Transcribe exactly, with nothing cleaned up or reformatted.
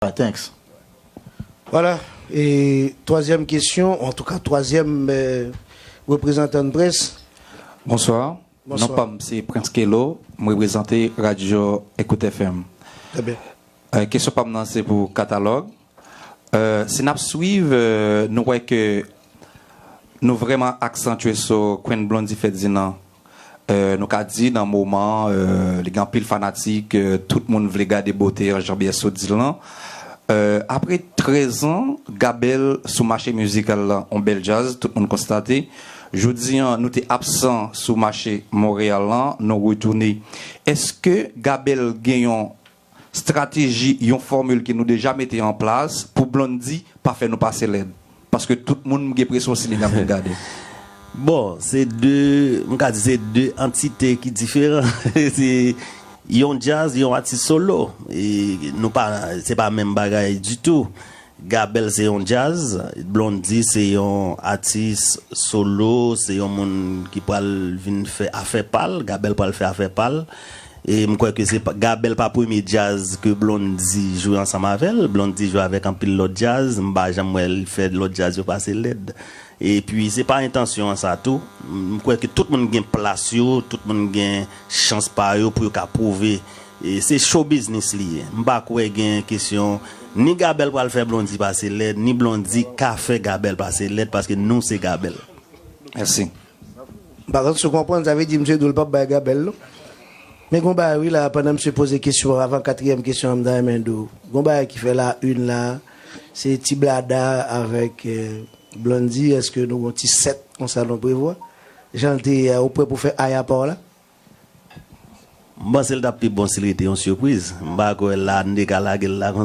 Alright, thanks. Vwala. E twazyèm kesyon, antouka twazyèm eh, reprezantan près. Bonswa. Bonswa. Non pa m se Prince Kelo, m reprezante radyo Ekout F M. Trè byen. Euh, kesyon pa m nan se pou katalòg. Euh, si n ap swiv, euh, nou wè ke nou vrèman aksantye sou Queen Blondie Ferdinand. Euh, nou ka di nan moman, euh, li gen anpil fanatik, euh, tout moun vle gade bote an jan Biyè sot di l lan. Euh, apre trèz an, Gabel sou mache mizikal lan, on bèl djaz, tout moun konstate. Jodi an, nou te absan sou mache Monreyal lan, nou retounen. Èske Gabel gen yon strateji, yon fòmil ke nou deja mete an plas pou Blondie pa fè nou pase lèd? Paske tout moun gen presyon si li nan vin gade. Bon, se de, m ka di se de antite ki diferan. Se yon djaz, yon atis solo. E nou pa, se pa menm bagay ditou. Gabel se yon djaz, Blondie se yon atis solo, se yon moun ki pral vin fè afè pa l, Gabel pral fè afè pa l. E m kwè ke se pa- Gabel pa premye djaz ke Blondie jwe ansanm avè l. Blondie jwe avèk anpil lòt djaz. M pa janm wè l fè lòt djaz yo pase lèd. Epi se pa entansyon an sa tou. M kwè ke tout moun gen plas yo, tout moun gen chans pa yo pou yo ka pwouve. E se show business li ye. M pa kwè gen kesyon ni Gabel pral fè Blondie pase lèd, ni Blondie ka fè Gabel pase lèd paske nou se Gabel. Mèsi. Par kont, si w konprann, sa vle di misye di w l p ap bay Gabel, non. Men gon bagay, wi, la, pandan misye poze kesyon an, avan katriyèm kesyon an, m ta renmen di w. Gon bagay ki fè la une la, se Ti Blada avèk eh, Blondie, èske nou gon ti sèt konsa nou prevwa? Jan l te ye a, ou prè pou fè aya pa w la? M panse l t ap pi bon si l rete yon sipriz. M pa kwè la n te ka lage l la